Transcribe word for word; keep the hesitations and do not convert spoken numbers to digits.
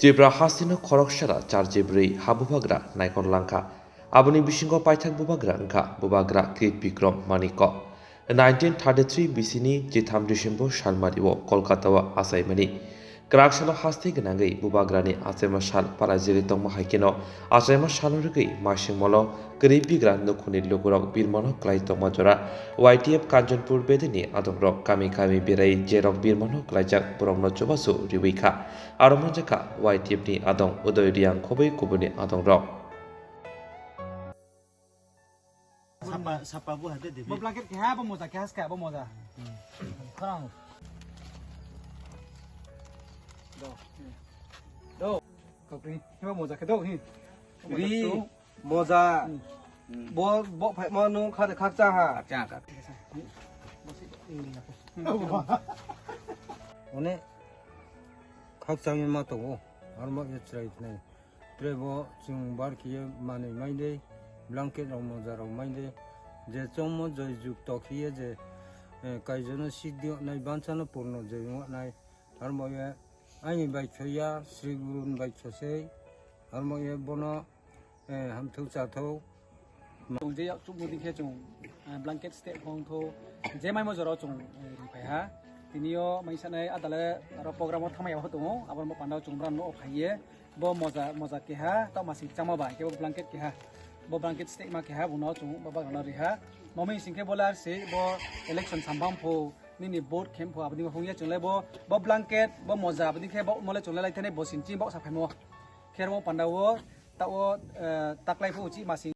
Tripura hasteni khoroksara charje bwrwi ha bubagra naikor langkha. Aboni bisingo paithak bubagra wngkha bubagra Krit Bikrom Manikko. Nineteen thirty-three B C ni chitham December salmario Kolkata o achaimani. Kwrak salo haste gwnangwi bubagrani achaima sal palai jili tongma hai kheno achaima salo rwgwi masingmolo kwrwi bigra nukhungni lukurok birmano kwlai tongma jora Y T F Kanchanpur bedeni adongrok kami kami berai jerok birmano kwlaijak borokno chubachu riwi kha. Aro manjakha Y T F ni adong Udoy Riang khobwi kubuni adongrok. Sapa, sapa bo hade de. Bo blanket keha, bo moja keha, ska, bo moja. Khorang. Do. Do. Kapri, bo moja ke do, hi. Ri, moja. Hmm. Bo, bo phai ma nung khade khakcha ha. Khakcha ha. One khakcha mi ma tongo. Arma ye chrai nai. Trebo chwng bar khiye manwi maide, blanket rok moja rok maide, je chongmo joi juk tok khiye je, eh, kaijono siddhi nai bansano purno joi nai, harmoye ani bai khoya, Sri Guru ni bai khosei, harmoye bono, eh, hamthou chathou. Chwng je yak chukmung dikhe chwng, ah, blanket step hong tho, je maimo jora chwng, eh, ri phai ha. Tini o mai sanai adale aro program o thamai ho tongo, aboni panda chwng bran no phaiye. Bo moja, moja keha, tamo si chama bai, kebo blanket keha. Bo blanket step ma keha, bono chwng bo bagano ri ha. Mami singke bo lar se, bo election sambam pho, nini vote khem pho, aboni hong ya chwng le bo, bo blanket, bo moja, aboni khe bo mole chwng le lai thani bo sinchi bo sa phaimo. Khermo panda o, ta o, eh, taklai pho uchi masing.